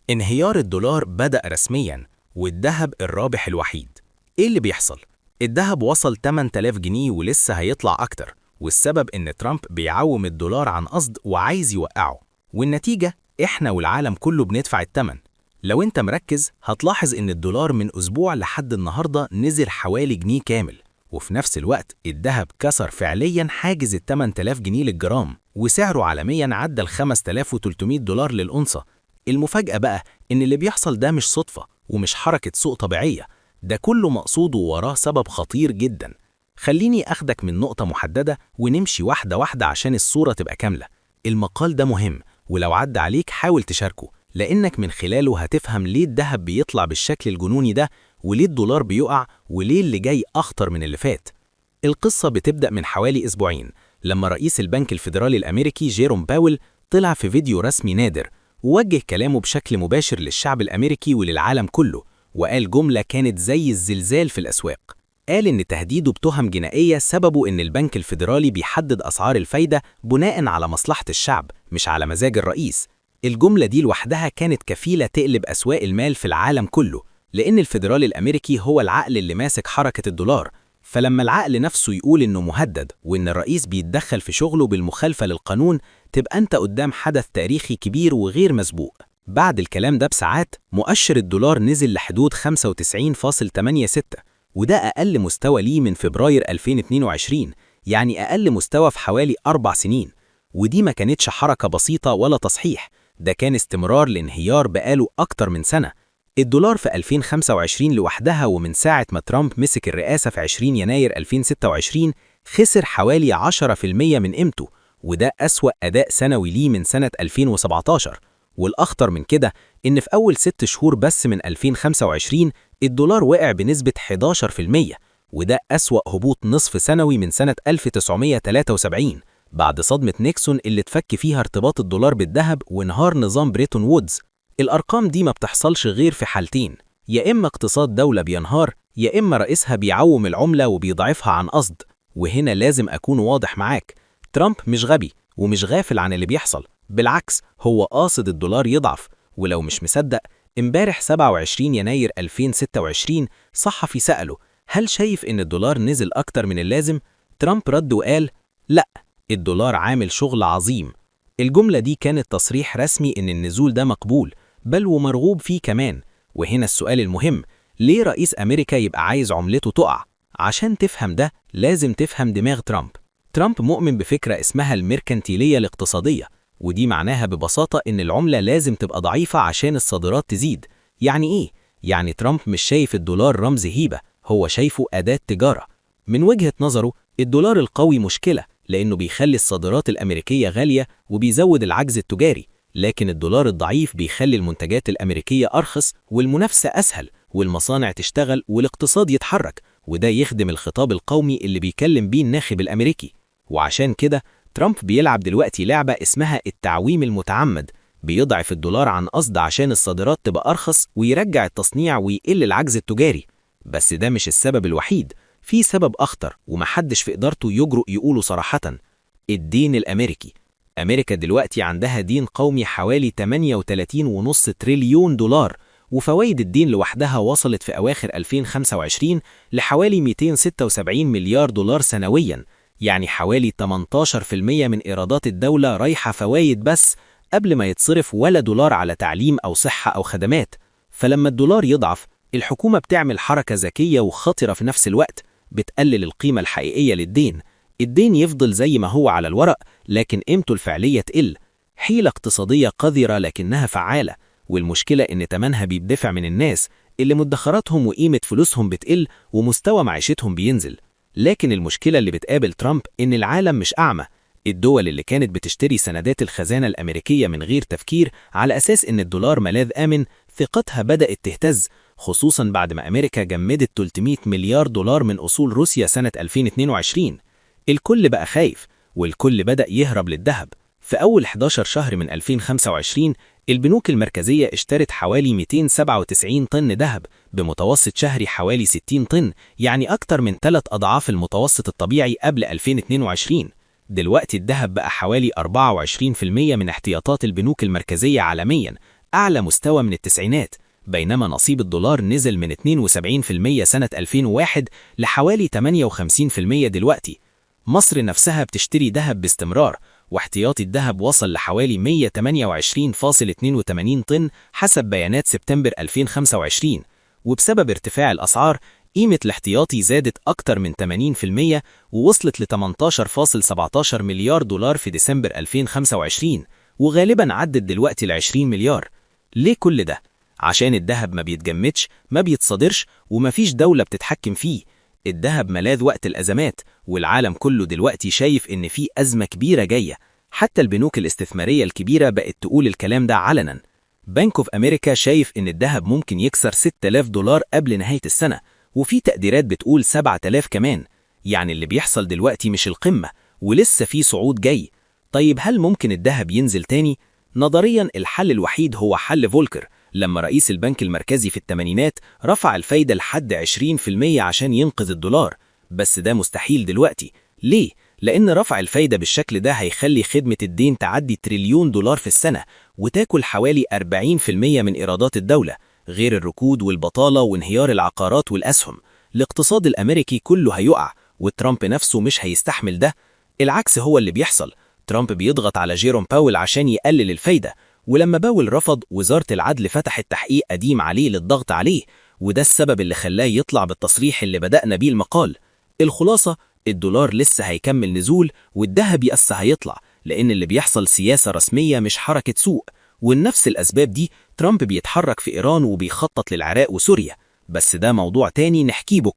انهيار الدولار بدأ رسمياً، والذهب الرابح الوحيد. إيه اللي بيحصل؟ الذهب وصل 8000 جنيه ولسه هيطلع أكتر، والسبب إن ترامب بيعوم الدولار عن قصد وعايز يوقعه، والنتيجة إحنا والعالم كله بندفع الثمن. لو أنت مركز هتلاحظ إن الدولار من أسبوع لحد النهاردة نزل حوالي جنيه كامل، وفي نفس الوقت الذهب كسر فعلياً حاجز ال 8000 جنيه للجرام، وسعره عالمياً عدى ال 5300 دولار للأونصة. المفاجأة بقى إن اللي بيحصل ده مش صدفة ومش حركة سوق طبيعية، ده كله مقصود ووراه سبب خطير جدا. خليني أخدك من نقطة محددة ونمشي واحدة واحدة عشان الصورة تبقى كاملة. المقال ده مهم، ولو عدى عليك حاول تشاركه، لأنك من خلاله هتفهم ليه الذهب بيطلع بالشكل الجنوني ده، وليه الدولار بيقع، وليه اللي جاي أخطر من اللي فات. القصة بتبدأ من حوالي أسبوعين، لما رئيس البنك الفيدرالي الأمريكي جيروم باول طلع في فيديو رسمي نادر، ووجه كلامه بشكل مباشر للشعب الأمريكي وللعالم كله، وقال جملة كانت زي الزلزال في الأسواق. قال إن تهديده بتهم جنائية سببه إن البنك الفيدرالي بيحدد أسعار الفايدة بناء على مصلحة الشعب، مش على مزاج الرئيس. الجملة دي لوحدها كانت كفيلة تقلب أسواق المال في العالم كله، لأن الفيدرالي الأمريكي هو العقل اللي ماسك حركة الدولار. فلما العقل نفسه يقول إنه مهدد وإن الرئيس بيتدخل في شغله بالمخالفة للقانون، تبقى أنت قدام حدث تاريخي كبير وغير مسبوق. بعد الكلام ده بساعات، مؤشر الدولار نزل لحدود 95.86، وده أقل مستوى ليه من فبراير 2022، يعني أقل مستوى في حوالي 4 سنين. ودي ما كانتش حركة بسيطة ولا تصحيح، ده كان استمرار لانهيار بقاله أكتر من سنة. الدولار في 2025 لوحدها، ومن ساعة ما ترامب مسك الرئاسة في 20 يناير 2026، خسر حوالي 10% من قيمته، وده أسوأ أداء سنوي ليه من سنة 2017. والأخطر من كده إن في أول 6 شهور بس من 2025 الدولار وقع بنسبة 11%، وده أسوأ هبوط نصف سنوي من سنة 1973، بعد صدمة نيكسون اللي اتفك فيها ارتباط الدولار بالذهب وانهار نظام بريتون وودز. الأرقام دي ما بتحصلش غير في حالتين: يا إما اقتصاد دولة بينهار، يا إما رئيسها بيعوم العملة وبيضعفها عن قصد. وهنا لازم أكون واضح معاك، ترامب مش غبي ومش غافل عن اللي بيحصل، بالعكس هو قاصد الدولار يضعف. ولو مش مصدق، امبارح 27 يناير 2026 صحفي سأله: هل شايف إن الدولار نزل أكتر من اللازم؟ ترامب رد وقال: لا، الدولار عامل شغل عظيم. الجملة دي كانت تصريح رسمي إن النزول ده مقبول، بل ومرغوب فيه كمان. وهنا السؤال المهم: ليه رئيس أمريكا يبقى عايز عملته تقع؟ عشان تفهم ده لازم تفهم دماغ ترامب. ترامب مؤمن بفكرة اسمها الميركانتيلية الاقتصادية، ودي معناها ببساطة إن العملة لازم تبقى ضعيفة عشان الصادرات تزيد. يعني إيه؟ يعني ترامب مش شايف الدولار رمز هيبة، هو شايفه أداة تجارة. من وجهة نظره الدولار القوي مشكلة، لأنه بيخلي الصادرات الأمريكية غالية وبيزود العجز التجاري، لكن الدولار الضعيف بيخلي المنتجات الأمريكية أرخص والمنافسة أسهل والمصانع تشتغل والاقتصاد يتحرك، وده يخدم الخطاب القومي اللي بيكلم بيه الناخب الأمريكي. وعشان كده ترامب بيلعب دلوقتي لعبة اسمها التعويم المتعمد، بيضعف الدولار عن قصد عشان الصادرات تبقى أرخص ويرجع التصنيع ويقل العجز التجاري. بس ده مش السبب الوحيد، في سبب أخطر ومحدش في إدارته يجرؤ يقوله صراحة: الدين الأمريكي. أمريكا دلوقتي عندها دين قومي حوالي 38.5 تريليون دولار، وفوائد الدين لوحدها وصلت في أواخر 2025 لحوالي 276 مليار دولار سنوياً، يعني حوالي 18% من إيرادات الدولة رايحة فوايد بس، قبل ما يتصرف ولا دولار على تعليم أو صحة أو خدمات. فلما الدولار يضعف، الحكومة بتعمل حركة ذكية وخطرة في نفس الوقت، بتقلل القيمة الحقيقية للدين. الدين يفضل زي ما هو على الورق، لكن قيمته الفعلية تقل. حيلة اقتصادية قذرة لكنها فعالة، والمشكلة إن تمنها بيدفع من الناس اللي مدخراتهم وقيمة فلوسهم بتقل ومستوى معيشتهم بينزل. لكن المشكلة اللي بتقابل ترامب إن العالم مش أعمى. الدول اللي كانت بتشتري سندات الخزانة الأمريكية من غير تفكير على أساس إن الدولار ملاذ آمن، ثقتها بدأت تهتز، خصوصاً بعد ما أمريكا جمدت 300 مليار دولار من أصول روسيا سنة 2022. الكل بقى خايف، والكل بدأ يهرب للذهب. في أول 11 شهر من 2025 البنوك المركزية اشترت حوالي 297 طن ذهب بمتوسط شهري حوالي 60 طن، يعني أكتر من 3 أضعاف المتوسط الطبيعي قبل 2022. دلوقتي الذهب بقى حوالي 24% من احتياطات البنوك المركزية عالمياً، أعلى مستوى من التسعينات، بينما نصيب الدولار نزل من 72% سنة 2001 لحوالي 58% دلوقتي. مصر نفسها بتشتري ذهب باستمرار، واحتياطي الذهب وصل لحوالي 128.82 طن حسب بيانات سبتمبر 2025. وبسبب ارتفاع الأسعار قيمة الاحتياطي زادت أكتر من 80% ووصلت ل 18.17 مليار دولار في ديسمبر 2025، وغالبا عدت دلوقتي ل 20 مليار. ليه كل ده؟ عشان الذهب ما بيتجمدش، ما بيتصدرش، ومفيش دولة بتتحكم فيه. الذهب ملاذ وقت الأزمات، والعالم كله دلوقتي شايف إن في أزمة كبيرة جاية. حتى البنوك الاستثمارية الكبيرة بقت تقول الكلام ده علنا. بنك اوف امريكا شايف إن الذهب ممكن يكسر 6000 دولار قبل نهاية السنة، وفي تقديرات بتقول 7000 كمان. يعني اللي بيحصل دلوقتي مش القمة، ولسه في صعود جاي. طيب هل ممكن الذهب ينزل تاني؟ نظريا الحل الوحيد هو حل فولكر، لما رئيس البنك المركزي في الثمانينات رفع الفايدة لحد 20% عشان ينقذ الدولار. بس ده مستحيل دلوقتي. ليه؟ لأن رفع الفايدة بالشكل ده هيخلي خدمة الدين تعدي تريليون دولار في السنة، وتاكل حوالي 40% من إيرادات الدولة، غير الركود والبطالة وانهيار العقارات والأسهم. الاقتصاد الأمريكي كله هيقع، وترامب نفسه مش هيستحمل ده. العكس هو اللي بيحصل، ترامب بيضغط على جيروم باول عشان يقلل الفايدة، ولما باول رفض وزارة العدل فتحت تحقيق قديم عليه للضغط عليه، وده السبب اللي خلاه يطلع بالتصريح اللي بدأنا بيه المقال. الخلاصة، الدولار لسه هيكمل نزول، والذهب لسه هيطلع، لأن اللي بيحصل سياسة رسمية مش حركة سوق. ولنفس الأسباب دي ترامب بيتحرك في إيران وبيخطط للعراق وسوريا، بس ده موضوع تاني نحكيه بكرة.